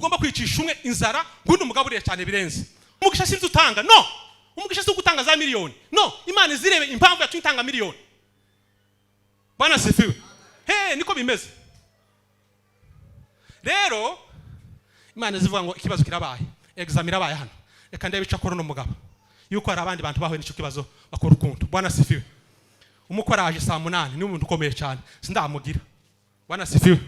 Ugomba kwicisha umwe inzara ngo undi umugaburiye cyane birenze. Umugisha si utanga, no, umugisha si ugutanga za miliyoni, no. Imana izirebe impamvu yatumye itanga miliyoni. Bwana sifiwe. He, niko bimeze rero. Imana izivuga ngo ikibazo kirabaye, examen irabaye hano, reka ndebe icyo akora uno mugabo, yuko hari abandi bantu bahuye n'icyo kibazo bakora ukuntu. Bwana sifiwe. Umukwe araje saa 8, ni umuntu ukomeye cyane, sindamugira. Bwana sifiwe.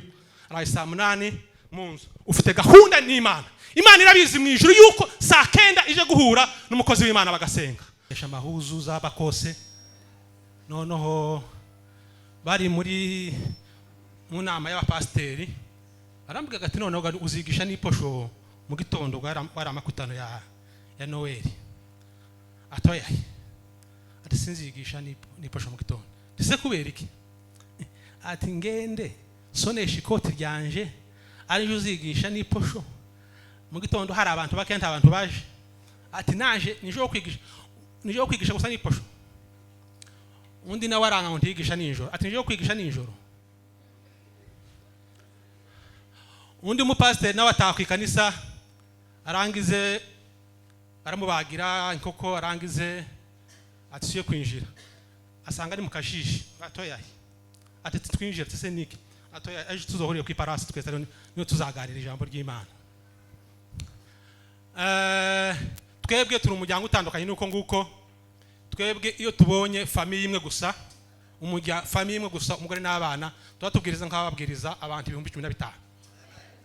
Araje saa 8 mu nzu, ufite gahunda n'Imana. Imana irabizi mu ijuru yuko saa 9 ije guhura n'umukozi w'Imana bagasenga. Amahuzu z'abakose noneho bari mu nama y'abapasiteri, arambwira ati: "Noneho uzigisha n'iposho mu gitondo?" Bwari amakutano ya Noweli. Atoyaye ati: "Sinzigisha n'iposho mu gitondo." Ndetse kubera iki? Ati: "Ngende sonesha ikoti ryanje, arijo uzigisha n'iposho mu gitondo, hari abantu bake, nta bantu baje." Ati: "Naje nijoro kwigisha, nijoro kwigisha gusa n'iposho." Undi nawe aranga ngo ntiyigisha nijoro, ati: "Nijoro kwigisha nijoro." Undi mupasiteri nawe ataha ku ikanisa, arangize aramubagira inkoko, arangize ati: "Siyo kwinjira." Asanga ari mu kajiji atoyaye. Ati: "Twinjira." Ati: "Se niki?" Atoya, ejo tuzohurire ku iparasi twese, niyo tuzaganira ijambo ry'Imana. Twebwe turi umuryango utandukanye nuko nguko. Twebwe iyo tubonye famille imwe gusa, famille imwe gusa, umugore n'abana, tuba tubwiriza nk'ababwiriza abantu 15,000.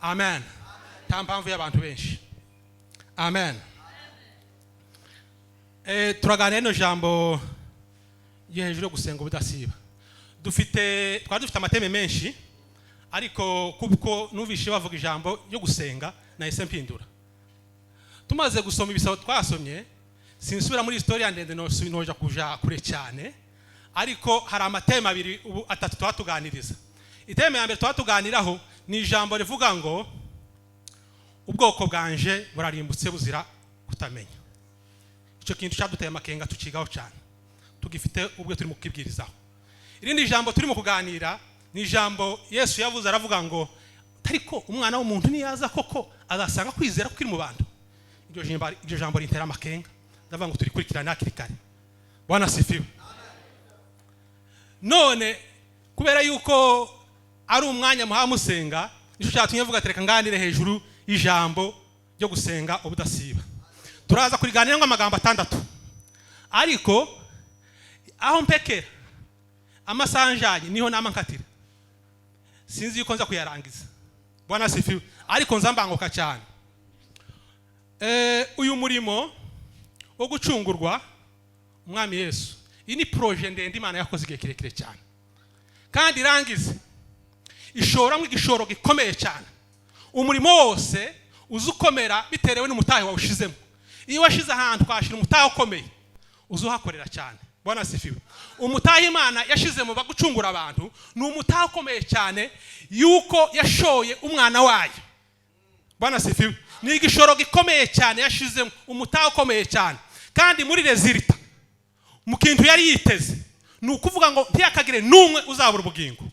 Amen. Nta mpamvu y'abantu benshi. Amen. Turaganira rino jambo ryo hejuru yo gusenga ubudasiba. Dufite, twari dufite ama thème menshi, ariko kuko numvishe bavuga ijambo ryo gusenga, nahise mpindura. Tumaze gusoma ibisabo twasomye, sinsubira muri historia ndende, noja kuja kure cyane, ariko hari ama thème abiri, ubu atatu tuba tuganiriza. I thème ya mbere tuba tuganiraho ni ijambo rivuga ngo ubwoko bwanje burarimbutse buzira kutamenya. Icyo kintu cyaduteye amakenga, tukigaho cyane, tugifite ubwo turimo kukibwirizaho. Irindi jambo turimo kuganira ni ijambo Yesu yavuze, aravuga ngo: "Ariko Umwana w'umuntu niyaza koko azasanga kwizera kuri mu bantu?" Iryo jambo rintera amakenga, ndavuga ngo turikurikirane hakiri kare. Bwana sifiwe. None kubera yuko ari umwanya muha musenga, nicyo cyatumye mvuga ati: "Reka nganire hejuru y'ijambo ryo gusenga ubudasiba." Turaza kuriganira ngo amagambo atandatu, ariko aho mpekera amasaha njanye niho nama nkatira, sinzi yuko nza kuyarangiza. Bwana sifiwe. Ariko nza mbanguka cyane. Uyu murimo wo gucungurwa Umwami Yesu, iyi ni projet ndende Imana yakoze igihe kirekire cyane, kandi irangize ishoramo igishoro gikomeye cyane. Umurimo wose uza ukomera biterewe n'umutahe wawushizemo. Iyo washize ahantu twashira umutahe ukomeye, uza uhakorera cyane. Bwana sifiwe. Umutahe Imana yashize mu bagucungura abantu ni umutahe ukomeye cyane, yuko yashoye umwana wayo. Bwana sifiwe. Ni igishoro gikomeye cyane yashizemo, umutahe ukomeye cyane. Kandi muri résultat, mu kintu yari yiteze, ni ukuvuga ngo ntiyakagire n'umwe uzabura ubugingo.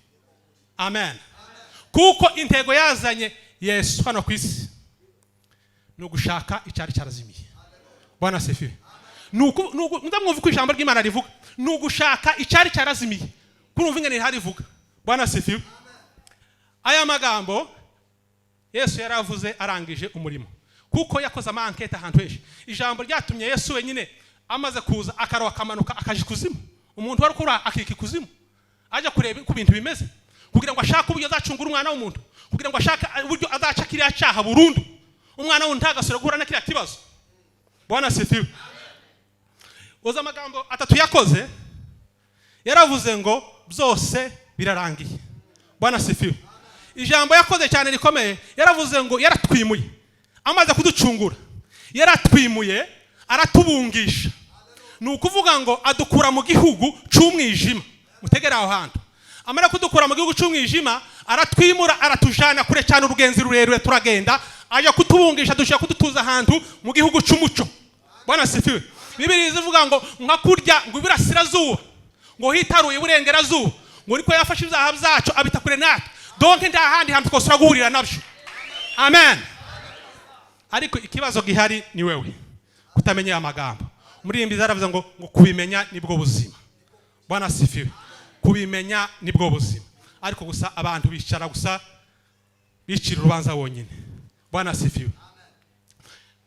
Amen. Kuko intego yazanye Yesu hano ku isi ni ugushaka icyari cyarazimiye. Bwana sifiwe. Ndamwumva uko ijambo ry'Imana rivuga, ni ugushaka icyari cyarazimiye. Kurumva ingene rihari rivuga. Bwana sifiwe. Aya magambo Yesu yaravuze arangije umurimo, kuko yakoze ama enquête ahantu henshi. Ijambo ryatumye Yesu wenyine amaze kuza akaroha, akamanuka akaja ikuzimu, umuntu wari ukura akika ikuzimu ajya kureba uko ibintu bimeze, kugira ngo ashake uburyo azacungura umwana w'umuntu, kugira ngo ashake uburyo azaca kiriya cyaha burundu, umwana w'umuntu ntagasubire guhura na kiriya kibazo. Bwana sifiwe. Uzi amagambo atatu yakoze? Yaravuze ngo: "Byose birarangiye." Bwana sifiwe. Ijambo yakoze cyane rikomeye, yaravuze ngo yaratwimuye. Amaze kuducungura, yaratwimuye, aratubungisha. Ni ukuvuga ngo adukura mu gihugu cy'umwijima. Mutegere aho hantu. Amara kudukura mu gihugu cy'umwijima, aratwimura, aratujana kure cyane, urugenzi rurerure turagenda, aja kutubungisha, dushaka kudutuza ahantu mu gihugu cy'umuco. Bwana sifiwe. Bibiri zivuga ngo nka kurya ngo iburasirazuba ngo hitaruye iburengerazuba, ngo niko yafashe ibyaha byacu abita kure natwe. Donc nta handi hantu twosura guhurira nabyo. Amen. Ariko ikibazo gihari ni wewe kutamenya aya magambo. Umuririmbyi yaravuze ngo kubimenya nibwo buzima. Bwana asifiwe. Kubimenya nibwo buzima. Ariko gusa abantu bicara gusa bicira urubanza bonyine. Bwana asifiwe.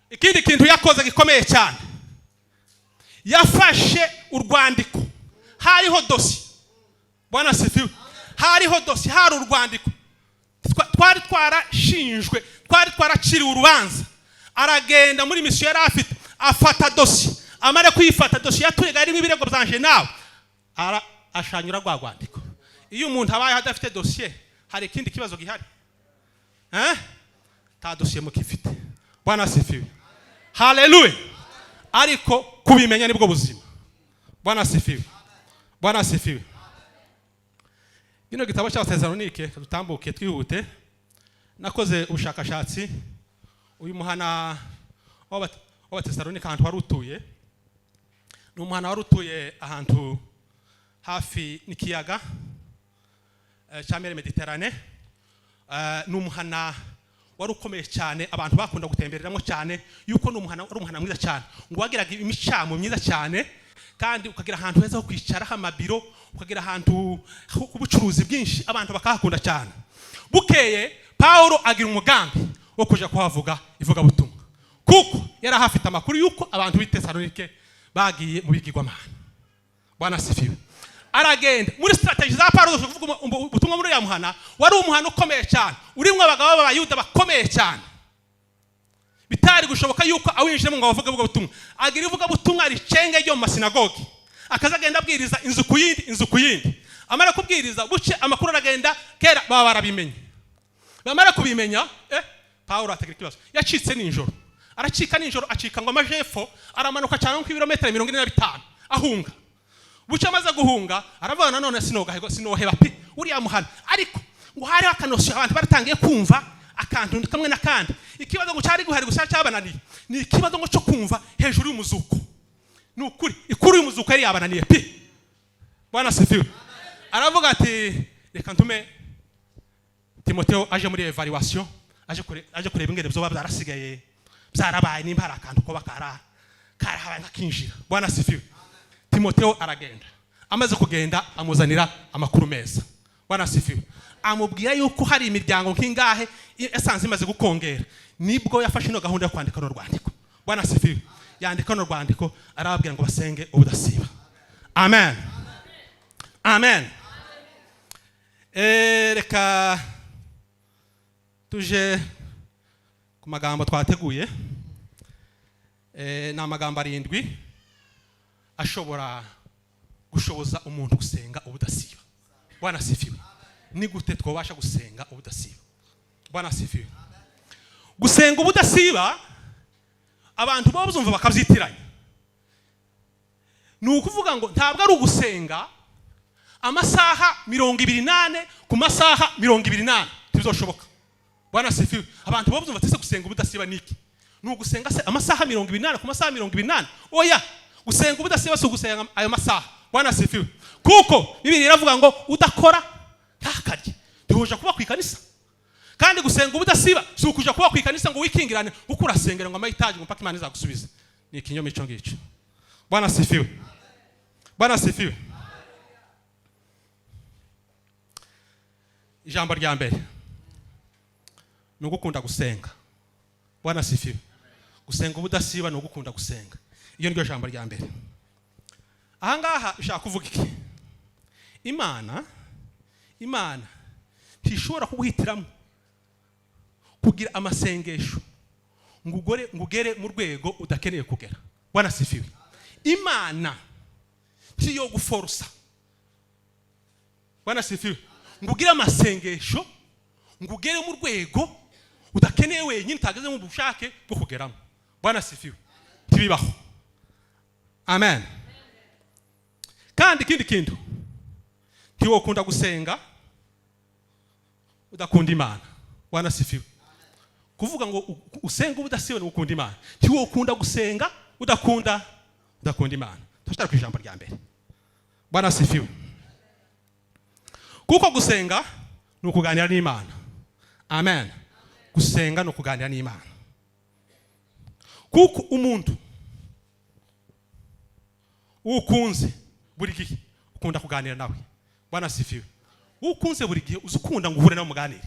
Ikindi kintu yakoze gikomeye cyane, yafashe urwandiko, hariho dosiye. Bwana asifiwe. Hariho dosiye, hari urwandiko. Twari twarashinjwe, twari twaraciriwe urubanza. Aragenda muri mission yari afite, afata dosiye. Amara kuyifata, dosiye yaturega yarimo ibirego byanje nawe, ashanyura rwa rwandiko. Iyo umuntu abayeho adafite dosiye, hari ikindi kibazo gihari, eh? Ta dosiye mukifite. Bwana asifiwe, haleluya. Ariko kubimenya nibwo buzima. Bwana asifiwe, Bwana asifiwe. Kino gitabo cy'Abatesalonike, dutambuke twihute. Nakoze ubushakashatsi. Uyu muhana w'Abatesalonike, ahantu wari utuye, ni umuhana wari utuye ahantu hafi n'ikiyaga cya mer Méditerranée. Ni umuhana wari ukomeye cyane, abantu bakunda gutembereramo cyane, yuko ni umuhana wari umuhana mwiza cyane, ngo wagiraga imicamo myiza cyane, kandi ukagira ahantu heza ho kwicara h'amabiro, ukagira ahantu h'ubucuruzi bwinshi, abantu bakahakunda cyane. Bukeye Paulo agira umugambi wo kuja kuhavuga ivugabutumwa, kuko yari ahafite amakuru yuko abantu b'i Tesalonike bagiye mu bigirwamana. Bwana asifiwe. Aragenda muri strategy za Paulo zo kuvuga ubutumwa muri uriya muhana. Wari umuhana ukomeye cyane, urimo abagabo b'Abayuda bakomeye cyane, bitari gushoboka yuko awinjiramo ngo abavuge ubutumwa. Agira ivugabutumwa ricenge ryo mu masinagogi, akaza agenda abwiriza inzu ku yindi, inzu ku yindi. Amara kubwiriza buce, amakuru aragenda kera, baba barabimenye. Bamara kubimenya, Paulo atagira ikibazo. Yacitse nijoro, aracika nijoro, acika ngo amajepfo, aramanuka cyane nk'ibirometero 45 ahunga. Buce amaze guhunga, aravuga: "Nanone sinogahego, sinoheba pe uriya muhana." Ariko ngo hariho akanosiyo, abantu baratangiye kumva akantu kamwe n'akandi. Ikibazo ngo cyari guhari gusa cyabananiye ni ikibazo ngo cyo kumva hejuru y'umuzuko. Ni ukuri, ikuru y'umuzuko yari yabananiye pe. Bwana asifiwe. Aravuga ati: "Reka ntume Timoteo aje muri evaluation, aje kureba ingene byoba byarasigaye byarabaye, nimba hari akantu koba karahabaye nkakinjira." Bwana asifiwe. Timoteo aragenda. Amaze kugenda, amuzanira amakuru meza. Bwana asifiwe. Amubwira yuko hari imiryango nk'ingahe yasanze imaze gukongera. Nibwo yafashe ino gahunda yo kwandika runo rwandiko. Bwana asifiwe. Yandika runo rwandiko, arababwira ngo basenge ubudasiba. Amen, amen. Reka tuje ku magambo twateguye. Ni amagambo arindwi ashobora gushoboza umuntu gusenga ubudasiba. Bwana asifiwe. Ni gute twabasha gusenga ubudasiba? Bwana asifiwe. Gusenga ubudasiba, abantu baba bazumva bakabyitiranya. Ni ukuvuga ngo ntabwo ari ugusenga amasaha 24 ku masaha 24, ntibizoshoboka. Bwana asifiwe. Abantu baba bazumva ati: "Gusenga ubudasiba ni iki? Ni ugusenga se amasaha 24 ku masaha 24?" Oya, gusenga ubudasiba si ugusenga ayo masaha. Bwana asifiwe. Kuko Bibiliya iravuga ngo udakora ntakarye. Ntihoja kuba ku ikanisa. Kandi gusenga ubudasiba si ukuja kuba ku ikanisa ngo wikingirane kuko urasengera ngo amayitaje, ngo mpaka Imana izagusubiza. Ni ikinyoma ico ngicyo. Bwana asifiwe, Bwana asifiwe. Ijambo rya mbere ni ugukunda gusenga. Bwana asifiwe. Gusenga ubudasiba ni ugukunda gusenga. Iyo niryo jambo rya mbere. Ahangaha ushaka kuvuga iki? Imana ntishobora kuguhitiramo kugira amasengesho ngo ugere mu rwego udakeneye kugera. Bwana asifiwe. Imana ntiyo guforosa, Bwana asifiwe, ngo ugire amasengesho ngo ugere mu rwego udakeneye wenyine, utageze mu bushake bwo kugeramo. Bwana asifiwe. Ntibibaho. Amen. Kandi ikindi kintu, ntiwokunda gusenga udakunda Imana. Bwana asifiwe. Kuvuga ngo usenge ubudasiba ni gukunda Imana. Ntiwokunda gusenga udakunda Imana. Turacyari ku ijambo rya mbere. Bwana asifiwe. Kuko gusenga ni ukuganira n'Imana. Amen. Gusenga ni ukuganira n'Imana. Kuko umuntu ukunze buri gihe ukunda kuganira nawe. Bwana sifiwe. Ukunze buri gihe uzi ukunda ngo uhure nawe muganire,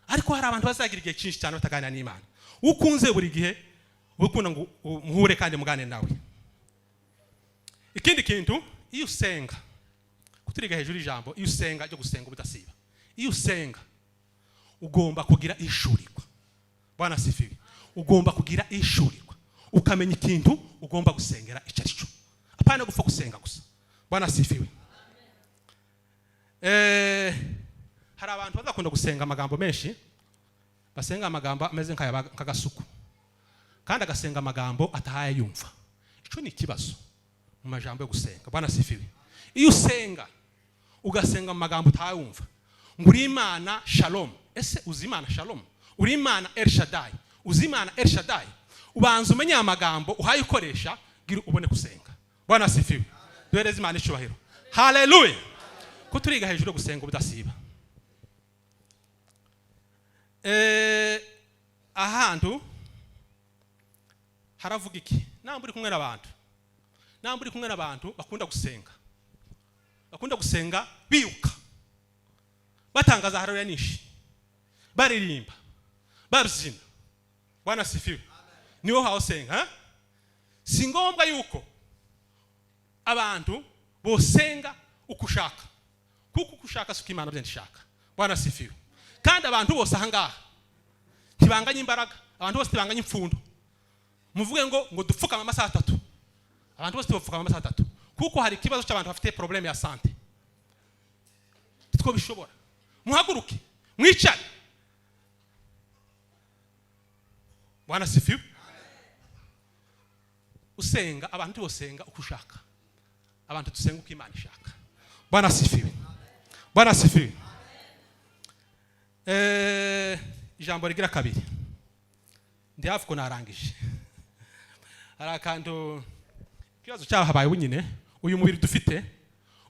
ariko hari abantu bazagira igihe cyinshi cyane bataganira n'Imana. Ukunze buri gihe ukunda ngo muhure kandi muganire nawe. Ikindi kintu, iyo usenga, kuturiga hejuru y'ijambo, iyo usenga ryo gusenga ubudasiba, iyo usenga ugomba kugira ishurirwa. Bwana sifiwe. Ugomba kugira ishurirwa, ukamenya ikintu ugomba gusengera icyo ari cyo, apana gupfa gusenga gusa. Bwana sifiwe. Hari abantu bazakunda gusenga amagambo menshi, basenga amagambo ameze nk'agasuku, kandi agasenga amagambo atahaye yumva. Icyo ni ikibazo mu majambo yo gusenga. Bwana sifiwe. Iyo usenga ugasenga mu magambo utayumva, ngo uri Imana Shalom, ese uzi Imana Shalom? Uri Imana El Shaddai, uzi Imana El Shaddai? Ubanza umenye aya magambo uhaye ukoresha gira ubone gusenga. Bwana sifiwe. Duhereze Imana icyubahiro. Haleluya. Ko turiga hejuru yo gusenga ubudasiba. Ahantu haravuga iki? Namba uri kumwe n'abantu, namba uri kumwe n'abantu bakunda gusenga, bakunda gusenga biruka, batangaza haleluya nyinshi, baririmba, babyina, bwana sifiwe, niwo hawe usenga, ha? Si ngombwa yuko abantu bosenga uko ushaka, kuko uko ushaka si uko Imana byenda ishaka. Bwana sifiwe. Kandi abantu bose ahangaha ntibanganye imbaraga, abantu bose ntibanganye impfundo. Muvuge ngo dupfukame amasaha 3, abantu bose tubapfukama amasaha 3, kuko hari ikibazo cy'abantu bafite problème ya santé, two bishobora. Muhaguruke mwicare. Bwana sifiwe. Usenga, abantu bosenga uko ushaka, abantu dusenga uko Imana ishaka. Bwana sifiwe. Bwana sifiwe. Ijambo rigira kabiri, ndi hafi ko narangije. Hari akantu, ikibazo cyahabaye ubu nyine. Uyu mubiri dufite,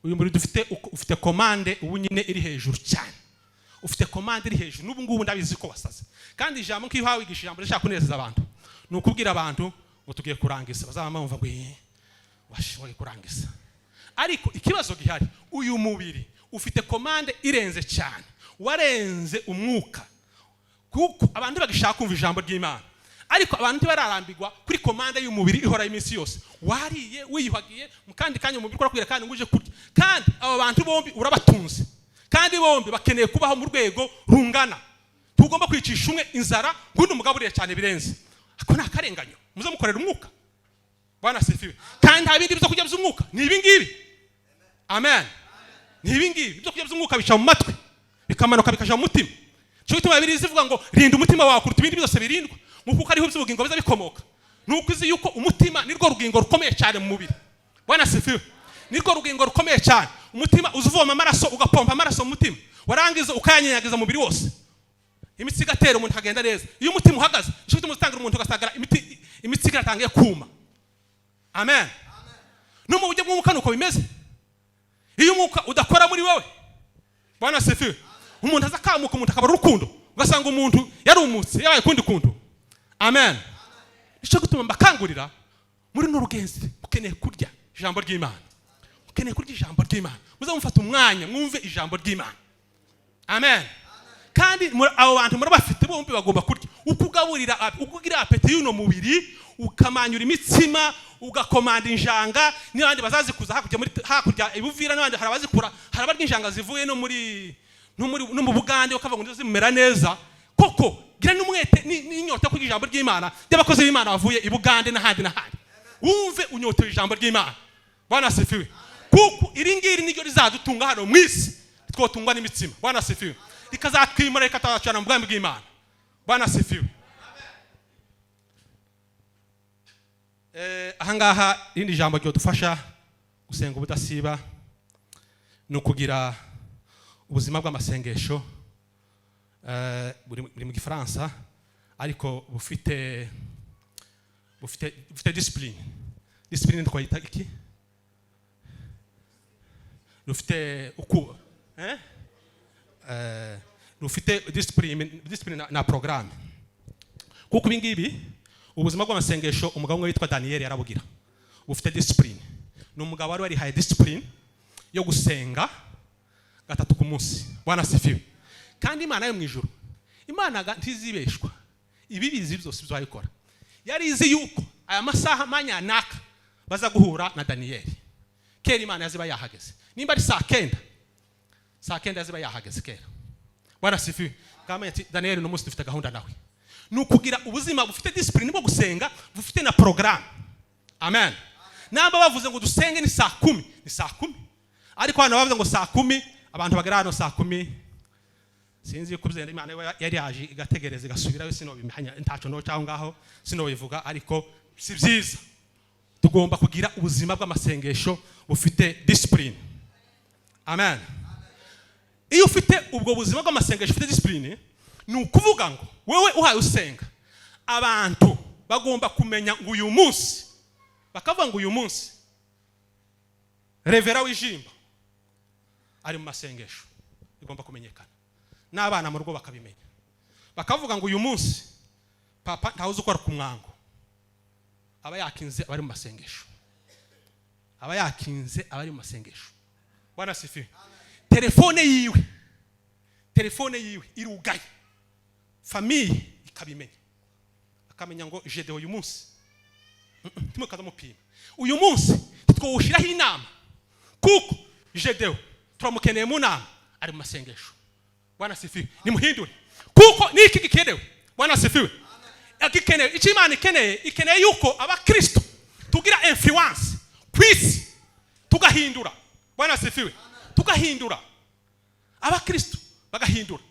uyu mubiri dufite ufite commande ubu nyine iri hejuru cyane, ufite commande iri hejuru n'ubu ngubu. Ndabizi ko wasaze, kandi ijambo nk'iyo uhawe wigisha ijambo rishaka kunezeza abantu, ni ukubwira abantu ngo tugiye kurangiza, bazaba bumva ngo washoboye kurangiza. Ariko ikibazo gihari, uyu mubiri ufite commande irenze cyane, warenze umwuka, kuko abantu bagishaka kumva ijambo ry'Imana, ariko abantu ntibararambirwa kuri commande y'umubiri ihora iminsi yose. Wariye, wiyuhagiye, mu kandi kanya umubiri urakubwira kandi ngo uje kurya, kandi abo bantu bombi urabatunze, kandi bombi bakeneye kubaho mu rwego rungana. Tugomba kwicisha umwe inzara ngo undi umugaburire cyane birenze. Ako ni akarenganyo. Muze mukorera umwuka. Bwana sifiwe. Kandi nta bindi byo kurya by'umwuka, ni ibi ngibi. Amen. Ni ibi ngibi ibyo kurya by'umwuka, bica mu matwi bikamanuka bikaja mu mutima. Cyo gituma Bibiliya ivuga ngo rinda umutima wawe kuruta ibindi byose birindwa, ngo kuko ariho iby'ubugingo biza bikomoka. Nuko uzi yuko umutima nirwo rugingo rukomeye cyane mu mubiri. Bwana sifiwe. Nirwo rugingo rukomeye cyane. Umutima uza uvoma amaraso, ugapompa amaraso mu mutima, warangiza ukayanyanyagiza umubiri wose, imitsi igatera, umuntu akagenda neza. Iyo umutima uhagaze, nicyo gituma utangira umuntu ugasanga imitsi iratangiye kuma. Amen. No mu buryo bw'umwuka nuko bimeze. Iyo umwuka udakora muri wowe, bwana sifiwe, umuntu aza akamuka, umuntu akabara urukundo, ugasanga umuntu yarumutse, yabaye ukundi kuntu. Amen. Nicyo gituma mbakangurira muri runo rugenzi, mukeneye kurya ijambo ry'Imana, mukeneye kurya ijambo ry'Imana. Muze mufata umwanya mwumve ijambo ry'Imana. Amen. Kandi abo bantu murabafite bombi, bagomba kurya. Uko ugaburira, uko ugira appétit y'uno mubiri, ukamanyura imitsima, ugakomanda injanga n'abandi bazazikuza hakurya, muri hakurya ibuvira n'abandi hari abazikura, hari abarya injanga zivuye no muri no mu Bugande, bakavuga ngo nizo zimumera neza koko. Gira n'umwete n'inyota yo kurya ijambo ry'Imana ry'abakozi b'Imana bavuye i Bugande n'ahandi n'ahandi, wumve unyotewe ijambo ry'Imana. Bwana asifiwe. Kuko iri ngiri niryo rizadutunga hano mu isi, twotungwa n'imitsima. Bwana asifiwe. Rikazatwimura, rikatazacana mu bwami bw'Imana. Bwana asifiwe. Ahangaha irindi jambo ryodufasha gusenga ubudasiba ni ukugira ubuzima bw'amasengesho, buri mu Gifaransa, ariko bufite discipline. Discipline twayita iki? Rufite uku eh? Rufite discipline, discipline na programme, kuko ibi ngibi Ubuzima bw'amasengesho, umugabo umwe witwa Daniyeli yarabugira, bufite discipline. Ni umugabo wari warihaye discipline yo gusenga gatatu ku munsi. Bwana asifiwe. Kandi Imana yo mu ijuru, Imana ntizibeshwa, ibibizi byose ibyo wayikora. Yari izi yuko aya masaha manyanaka baza guhura na Daniyeli. Kera Imana yaziba yahageze. Nimba ari saa 9, saa 9 yaziba yahageze kera. Bwana asifiwe. Kamenya ati Daniyeli, uno munsi dufite gahunda nawe. Ni ukugira ubuzima bufite discipline bwo gusenga, bufite na porogaramu. Amen. Namba bavuze ngo dusenge ni saa 10, ni saa 10. Ariko hano bavuze ngo saa 10, abantu bagera hano saa 10, sinzi yuko byenda Imana iba yari yaje igategereza igasubirayo. Sinobimenya, ntaco no cyangwa ngaho sinobivuga, ariko si byiza. Tugomba kugira ubuzima bw'amasengesho bufite discipline. Amen. Iyo ufite ubwo buzima bw'amasengesho ufite discipline, ni ukuvuga ngo wewe uhaye usenga, abantu bagomba kumenya ngo uyu munsi, bakavuga ngo uyu munsi revera w'ijimba ari mu masengesho. Bigomba kumenyekana n'abana mu rugo bakabimenya, bakavuga ngo uyu munsi papa ntawe uzi ukora ku mwango, aba yakinze, aba ari mu masengesho, aba yakinze, aba ari mu masengesho. Bwana asifiwe. Telefone yiwe, telefone yiwe irugaye, famille ikabimenya, akamenya ngo jede uyu munsi timukaza mupima, uyu munsi twawushyiraho inama kuko Jedewo turamukeneye mu nama, ari mu masengesho. Bwana asifiwe. Nimuhindure, kuko niki gikenewe. Bwana asifiwe. Gikenewe icyo Imana ikeneye, ikeneye yuko abakristo tugira influence ku isi, tugahindura. Bwana asifiwe. Tugahindura, abakristo bagahindura.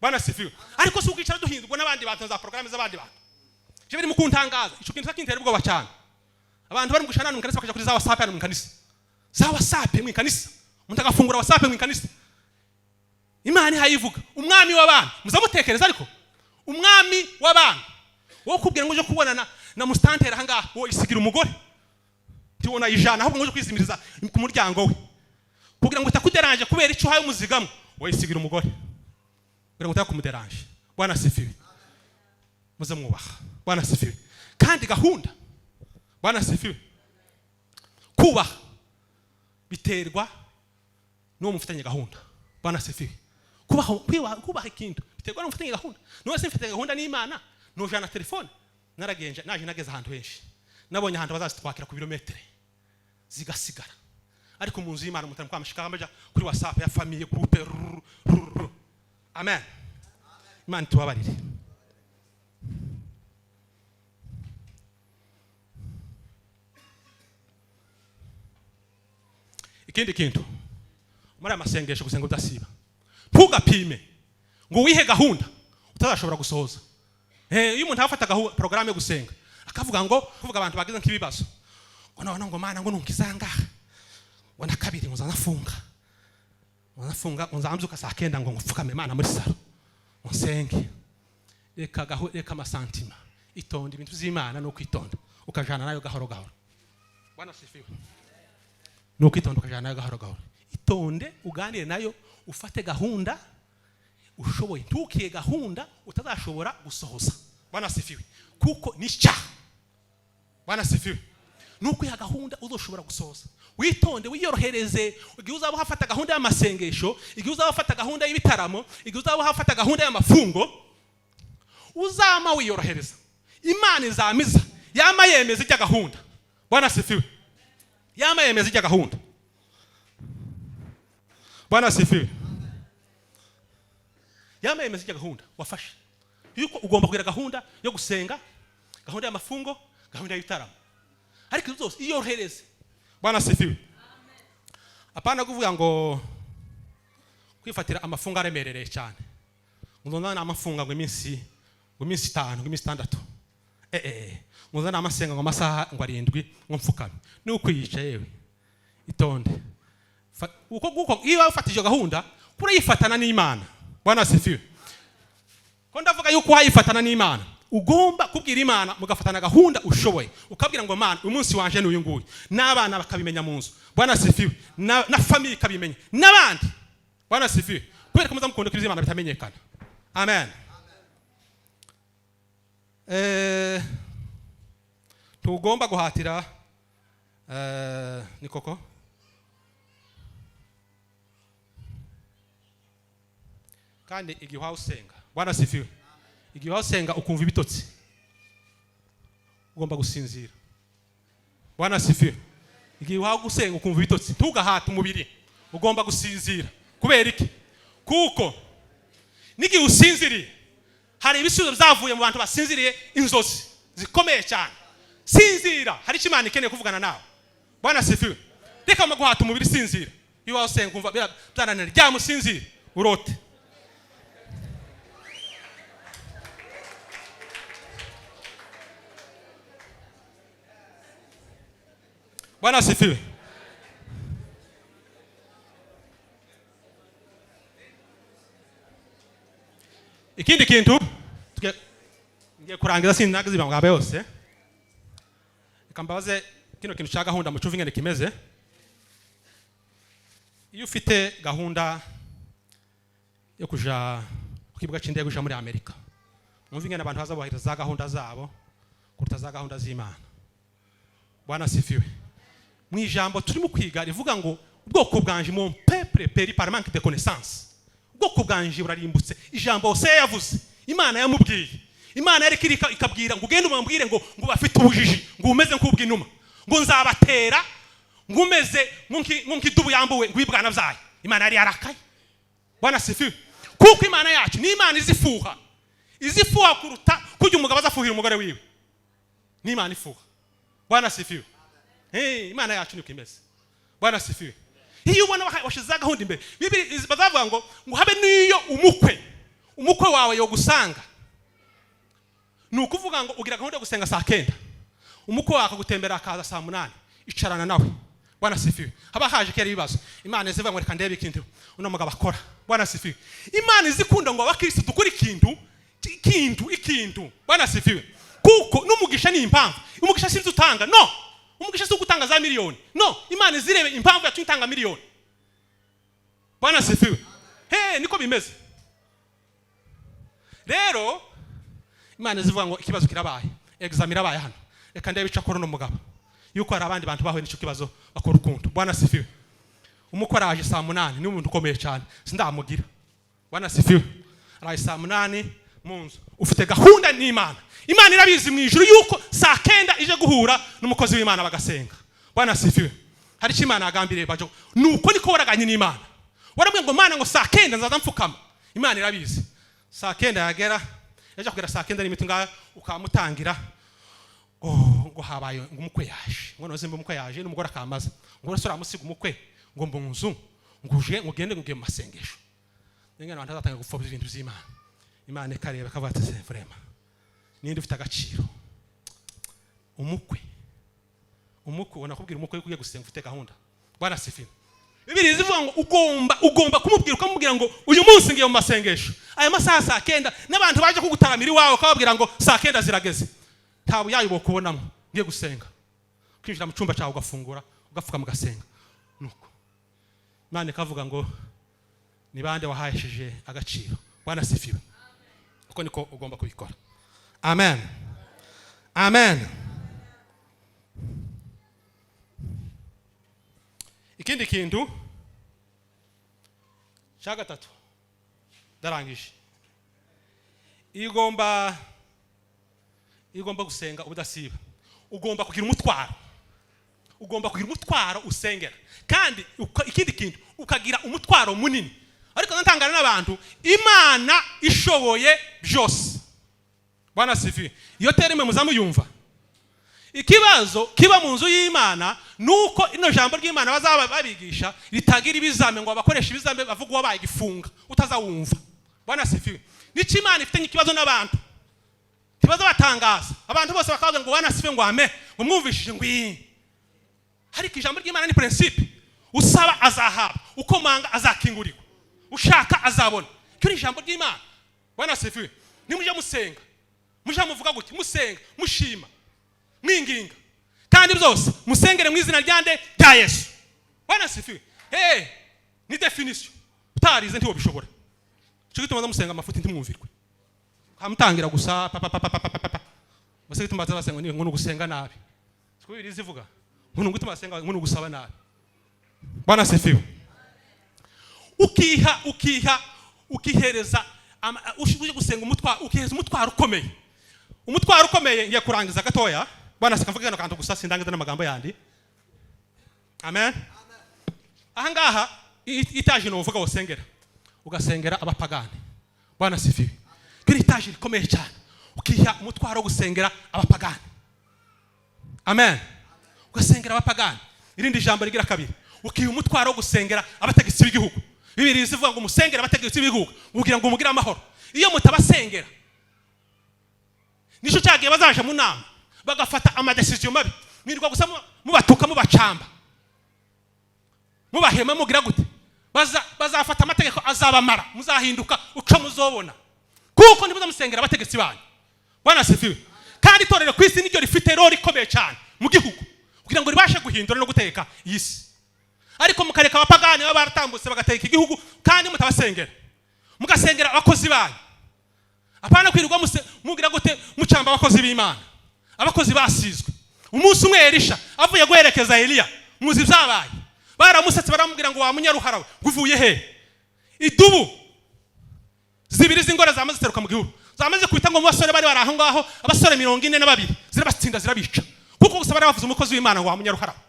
Bwana asifiwe. Ariko si ukwicara duhindurwa n'abandi bantu, za porogaramu z'abandi bantu. Je biri mu kuntangaza, ico kintu kintera ubwoba cyane. Abantu bari mu gushana mu kanisa, bakaja kuri za WhatsApp hano mu kanisa, za WhatsApp mu kanisa, umuntu agafungura WhatsApp mu kanisa. Imana ihayivuga umwami w'abantu, muzamutekereza. Ariko umwami w'abantu wowe kubwira ngo uje kubonana na mustantera aha ngaha, wowe isigira umugore ntiwona ijana, ahubwo ngo uje kwizimiriza ku muryango we kugira ngo utakuderanje kubera icyo uhaye umuzigamo, wowe isigira umugore kugira ngo utakumuderanje. Bwana asifiwe. Muze mwubaha. Bwana asifiwe. Kandi gahunda, Bwana asifiwe, kubaha biterwa n'uwo mufitanye gahunda. Bwana asifiwe. Kubaha ikintu biterwa n'uwo mufitanye gahunda. N'uwo se mfitanye gahunda n'Imana, nujana telefone naragenje, naje nageze ahantu henshi, nabonye ahantu bazazitwakira ku birometero zigasigara, ariko mu nzu y'Imana mutari kwamashika amaja kuri WhatsApp ya famille, groupe rrr, rrr. Amen. Imana itubabarire. Ikindi kintu muri aya masengesho, gusenga udasiba, ntugapime ngo wihe gahunda utazashobora gusohoza. Iyo umuntu afata porogaramu yo gusenga, akavuga ngo kuvuga abantu bagize nk'ibibazo ngo none ngo Mana ngo nunkiza ngaha, ngo na kabiri ngo nzanafunga, ngo nzafunga, ngo nzambyuka saa 9, ngo ngupfukame Mana muri salo ngo nsenge. Reka reka amasantima, itonde. Ibintu by'Imana ni ukwitonda ukajana nayo gahoro gahoro. Bwana asifiwe. Ni ukwitonda ukajana nayo gahoro gahoro. Itonde, uganire nayo, ufate gahunda ushoboye, ntukiye gahunda utazashobora gusohoza. Bwana asifiwe. Kuko ni icyaha. Bwana asifiwe. Ni ukwiha gahunda uzoshobora gusohoza. Witonde, wiyorohereze. Igihe uzaba uhafata gahunda y'amasengesho, igihe uzaba ufata gahunda y'ibitaramo, igihe uzaba uhafata gahunda y'amafungo, uzama wiyorohereza, Imana izamiza yama yemeza ijya gahunda. Bwana asifiwe. Yama yemeza ijya gahunda. Bwana asifiwe. Yama yemeza ijya gahunda wafashe, yuko ugomba kugira gahunda yo gusenga, gahunda y'amafungo, gahunda y'ibitaramo, ariko ibyo byose iyorohereze. Bwana asifiwe. Apana kuvuga ngo kwifatira amafungo aremerereye cyane, ngo nzana amafunga ngo iminsi, ngo iminsi 5, ngo iminsi 6, ngo nzana amasenga ngo amasaha ngo 7 ngo mfukame. Ni ukwiyica yewe. Itonde. Uko guko iyo wafatije gahunda kurayifatana n'Imana. Bwana asifiwe. Ko ndavuga yuko wayifatana n'Imana, ugomba kubwira Imana mugafatana gahunda ushoboye, ukabwira ngo Mana uyu munsi wanje ni uyu nguyu, n'abana bakabimenya mu nzu. Bwana asifiwe. Na famille ikabimenya n'abandi. Bwana asifiwe. Kubera ko muza mukunda ko Imana bitamenyekana. Amen. Tugomba guhatira ni koko. Kandi igihe uhawe usenga, Bwana asifiwe, igihe uhawe usenga ukumva ibitotsi, ugomba gusinzira. Bwana asifiwe. Igihe uhawe gusenga ukumva ibitotsi, ntugahate umubiri, ugomba gusinzira. Kubera iki? Kuko n'igihe usinziriye hari ibisubizo byavuye mu bantu basinziriye, inzozi zikomeye cyane. Sinzira, hari icyo Imana ikeneye kuvugana nawe. Bwana asifiwe. Reka guhata umubiri, sinzira. Iyo wawe usenga ukumva byananira, ryama usinzire, urote. Bwana asifiwe. Ikindi kintu ngiye kurangiza, sinagaze ibanga yose. Reka mbabaze kino kintu cya gahunda mucuva ingene kimeze. Iyo ufite gahunda yo kuja ku kibuga cy'indege uja muri Amerika, mwumva ingene abantu baza bubahiriza za gahunda zabo kuruta za gahunda z'Imana. Bwana asifiwe. Mu ijambo turimo kwiga rivuga ngo ubwoko bwanje, mon peuple périt par manque de connaissance, ubwoko bwanje burarimbutse. Ijambo Hosea yavuze, Imana yamubwiye, Imana yariko irika ikabwira ngo ugende umubwire ngo bafite ubujiji, ngo umeze nk'ubw'inuma, ngo nzabatera ngo umeze nk'idubu yambuwe ngo ibwana byayo. Imana yari yarakaye. Bwana asifiwe. Kuko Imana yacu ni Imana izifuha, izifuha kuruta kujya umugabo azafuhira umugore wiwe. Ni Imana ifuha. Bwana asifiwe. Hey, Imana yacu niko imeze. Bwana asifiwe. Iyo ubona washize gahunda imbere, Bibiri bazavuga ngo habe niyo umukwe wawe yogusanga. Ni ukuvuga ngo ugira gahunda yo gusenga saa 9, umukwe wawe akagutembera akaza saa 8, icarana nawe. Bwana asifiwe. Haba haje kera ibibazo, Imana izivuga ngo reka ndebe ikintu uno mugabo akora. Bwana asifiwe. Imana izikunda ngo abakristo dukore ikintu, ikintu, ikintu. Bwana asifiwe. Kuko n'umugisha ni impamvu. Umugisha sinzi utanga, no. Umugisha si ugutanga za miliyoni, no. Imana izirebe impamvu yatumye utanga miliyoni. Bwana asifiwe. Hey, niko bimeze. Rero Imana izivuga ngo ikibazo kirabaye, exam irabaye hano, reka ndebe icyo akora uno mugabo, yuko hari abandi bantu bahuye n'icyo kibazo bakora ukuntu. Bwana asifiwe. Umukwe araje saa 8, ni umuntu ukomeye cyane, sindamugira. Bwana asifiwe. Araje saa 8 mu nzu, ufite gahunda n'Imana. Imana irabizi mu ijuru yuko saa 9 ije guhura n'umukozi w'Imana bagasenga. Bwana asifiwe. Hari icyo Imana yagambiriye bajo, nuko niko waraganye n'Imana. Warabwiye ngo Mana ngo saa 9 nzaza mfukama. Imana irabizi. Saa 9 yagera, yaje kugera saa 9 n'imiti ngaho ukamutangira. Oh, ngo habaye ngo umukwe yaje. Ngo noze mbe umukwe yaje n'umugore akamaza. Ngo urasura amusiga umukwe ngo mbunzu nguje ngende ngiye mu masengesho. Ninga abantu bazatanga gupfobya ibintu by'Imana. Imana ikareba akavuga ati c'est vraiment. Ninde ufite agaciro? Umukwe. Umukwe ubona kubwira umukwe yuko ugiye gusenga ufite gahunda. Bwana asifiwe. Bibiri zivuga ngo ugomba kumubwira, ukamubwira ngo uyu munsi ngiye mu masengesho. Aya masaha saa 9 n'abantu baje kugutaramira iwawe ukababwira ngo saa 9 zirageze. Nta buyayi bo kubonamo, ngiye gusenga. Kwinjira mu cyumba cyawe ugafungura, ugapfuka mugasenga. Nuko Imana ikavuga ngo ni bande wahashije agaciro. Bwana asifiwe. Uko niko ugomba kubikora. Amen. Amen. Ikindi kintu cya gatatu ndarangije. Iyo ugomba gusenga ubudasiba, ugomba kugira umutwaro. Ugomba kugira umutwaro usengera. Kandi ikindi kintu ukagira umutwaro munini. Ariko ntangana n'abantu, Imana ishoboye byose. Bwana asifiwe. Iyo terime muzamuyumva. Ikibazo kiba mu nzu y'Imana nuko ino jambo ry'Imana bazaba babigisha ritagira ibizame ngo abakoresha ibizame bavuga wabaye igifunga utazawumva. Bwana asifiwe. Nico Imana ifite ikibazo n'abantu. Kibazo batangaza. Abantu bose bakavuga ngo Bwana asifiwe ngo amen, ngo mwumvishije ngo iyi. Ariko ijambo ry'Imana ni principe. Usaba azahabwa, ukomanga azakingurirwa, ushaka azabona. Cyo ni ijambo ry'Imana. Bwana asifiwe. Nimuje musenga, muje muvuga gutya, musenga, mushima, mwinginga, kandi byose musengere mu izina ryande rya Yesu. Bwana asifiwe. Hey, ni definition. Utarize ntiwo bishobora. Cyo gituma musenga amafuti ntimwumvirwe. Kamutangira gusa pa pa pa pa pa pa. Bose gituma basenga ni ngo gusenga nabi. Siko Bibiliya izivuga ngo ni ugutuma basenga, ngo ni ugusaba nabi. Bwana asifiwe. Ukiha ukihereza uje gusenga umutwaro, ukihereza umutwaro ukomeye, umutwaro ukomeye. Ngiye kurangiza gatoya. Bwana sikavuga kano kantu gusa, sindangiza n'amagambo yandi. Amen. Ahangaha itaje ni uvuga usengera, ugasengera abapagani. Bwana asifiwe. Kiri itaje rikomeye cyane, ukiha umutwaro wo gusengera abapagani. Amen. Ugasengera abapagani. Irindi jambo rigira kabiri, ukiha umutwaro wo gusengera abategetsi b'igihugu. Bibiliya izivuga ngo musengere abategetsi b'igihugu kugira ngo mugire amahoro. Iyo mutabasengera, nicyo cyagiye bazaje mu nama bagafata ama décisions mabi. Mwirirwa gusa mubatuka, mubacamba, mubahema, mugira gute? Bazafata amategeko azabamara, muzahinduka uco muzobona, kuko ntimuzamusengera abategetsi banyu. Bwana asifiwe. Kandi itorero ku isi niryo rifite role ikomeye cyane mu gihugu kugira ngo ribashe guhindura no guteka iyi si. Ariko mukareka abapagani baba baratambutse bagateka igihugu kandi mutabasengera. Mugasengera abakozi banyu, apana kwirirwa mugira gute, mucamba abakozi b'Imana, abakozi basizwe. Umunsi umwe Elisha avuye guherekeza Eliya, muzi ibyabaye, baramusetse, baramubwira ngo: "Wa munyaruhara we, ngo uvuye he?" Idubu zibiri z'ingore zamaze ziteruka mu gihuru, zamaze kwita ngo mu basore bari aho ngaho, abasore 42, zirabatsinda, zirabica, kuko gusa bari bavuze umukozi w'Imana ngo: "Wa munyaruhara we."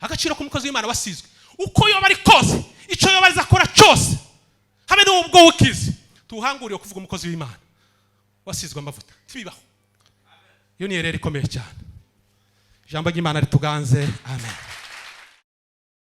Agaciro k'umukozi w'Imana wasizwe, uko yoba ari kose, icyo yoba azi akora cyose, habe n'ubwo ukizi, tuwuhanguriye kuvuga umukozi w'Imana wasizwe amavuta, ntibibaho. Iyo ni erreur ikomeye cyane. Ijambo ry'Imana rituganze. Amen.